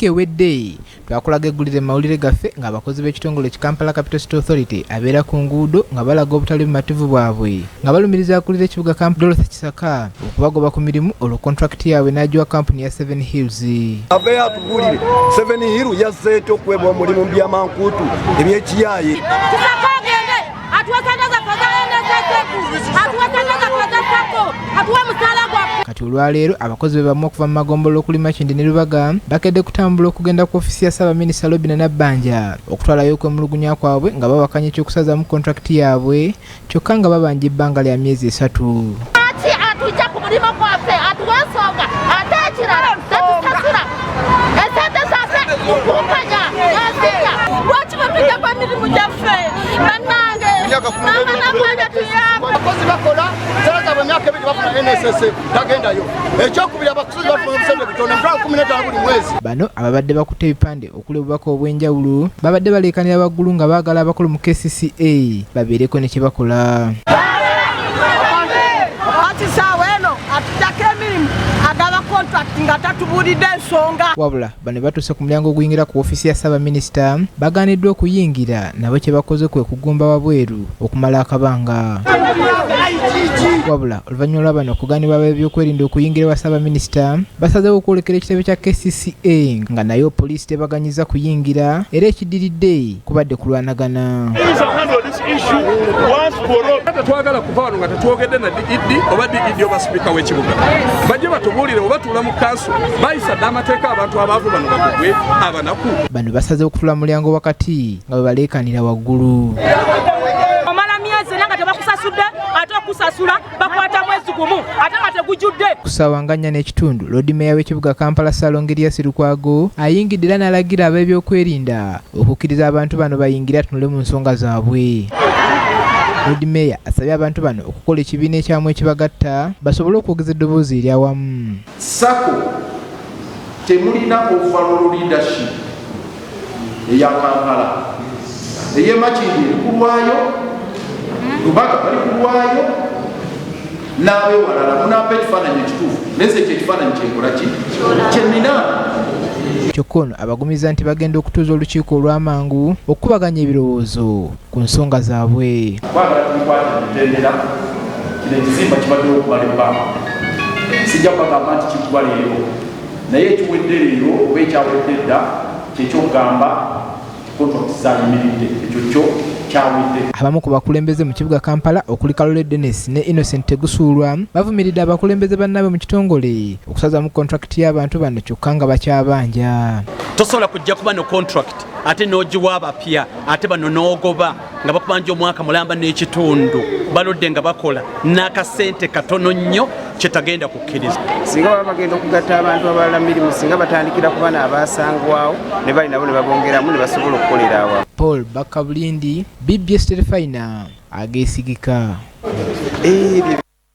Wiiki ewedde twakulaga eggulire mu mawulire gaffe ng'abakozi b'ekitongole ki Kampala Capital City Authority abeera ku nguudo nga balaga obutali bumativu bwabwe nga balumiriza akulira ekibuga Kampala Dorothy Kisaka okubagoba ku mirimu olwo kontrakiti yaabwe n'agiwa kampuni ya Seven Hills. Aveeyo atubuulire Seven Hill yazze etya okuweebwa omulimu mu byamankuutu eby'ekiyaaye. Kisaka agende atuwe sente zaffe eza NSSF, atuwe sente zaffe eza SACCO, atuwe omusaala gwaffe. Kati olwaleero abakozi be bamu okuva mu magombolola okuli Makindye ne Lubaga bakedde kutambula okugenda ku ofiisi ya Ssaabaminisita Robinah Nabbanja okutwalayo okwemulugunya kwabwe nga bawakanya eky'okusazaamu kontrakiti yaabwe kyokka nga babanja ebbanga lya myezi esatu. Lwaki atujja ku mulimu gwaffe atuwa ensonga ate ekirala tetusasula esente zaffe mukumpanya yazirya. Lwaki batujjako emirimu gyaffe bannange? Maama Nabbanja tuyambe. Abakozi bakola sala zaabwe emyaka ebiri bafuna NSSF tagendayo. Ekyokubiri abakozi bafuna obusente butono 15,000 buli mwezi. Bano ababadde bakutte ebipande okuli obubaka obw'enjawulo babadde baleekanira waggulu nga baagala abakulu mu KCCA babeereko ne kye bakola. Anti saawa eno atujjako emirimu agaba contract nga tatubuulidde ensonga. Wabula bano batuuse ku mulyango oguyingira ku ofiisi ya Ssaabaminisita bagaaniddwa okuyingira nabo kye bakoze kwe kugumba wabweru okumala akabanga. Wabula oluvannyuma lwa bano okugaanibwa ab'ebyokwerinda okuyingira ewa Ssaabaminisita basazeewo okwolekera ekitebe kya KCCA nga nayo poliisi tebaganyizza kuyingira era ekiddiridde kubadde kulwanagana. Tetwagala kuva wano nga tetwogedde na DED oba DED oba sipiika w'ekibuga bajje batubuulire oba tuula mu kanso bayisa dda amateeka abantu abaavu bano bagobwe abanaku. Bano basazeewo okutula mu mulyango wakati nga bwe baleekaanira waggulu. Omala myezi ena nga tebakusasudde ate okusasula bakwata mwezi gumu ate nga tegujjudde. Ku ssaawa nga nnya n'ekitundu, Loodi Meeya w'ekibuga Kampala Ssaalongo Erias Lukwago ayingidde era n'alagira ab'ebyokwerinda okukkiriza abantu bano bayingire atunule mu nsonga zaabwe. Loodi Meeya asabye abantu bano okukola ekibiina ekyamu ekibagatta basobole okwogeza eddoboozi ery'awamu. Sacco temulina overall leadership eya Kampala, ey'e Makindye eri kulwayo, Lubaga bali kulwayo n'abewalala. Munampa ekifaananyi ekituufu, naye nze ekyo ekifaananyi kyenkola ki kyenina. Kyokka ono abagumiza nti bagenda okutuuza olukiiko olw'amangu okukubaganya ebirowoozo ku nsonga zaabwe. Twagala tubikwate mu mitendera. Kino ekizimba kibaddewo okumala ebbanga, sijja kubagamba nti kiggwa leero, naye ekiwedde leero oba ekyawedde edda kyekyokugamba contract zayimiridde, ekyo kyo kyawedde. Abamu ku bakulembeze mu kibuga Kampala okuli Kalole Denis ne Innocent Tegusuulwa bavumiridde abakulembeze bannaabwe mu kitongole okusazamu kontrakiti y'abantu bano kyokka nga bakyabanja. Tosobola kujja kuba no contract ate n'ogiwa abapya ate bano n'ogoba nga bakubanja omwaka mulamba n'ekitundu baludde nga bakola n'akasente katono nnyo kyetagenda kukkiriza. Singa baba bagenda okugatta abantu abalala mirimu, singa batandikira ku bano abasangwawo ne bali nabo ne babongeramu ne basobola okukolera awamu. Paul Bakabulindi, BBS Terefayina ageesigika.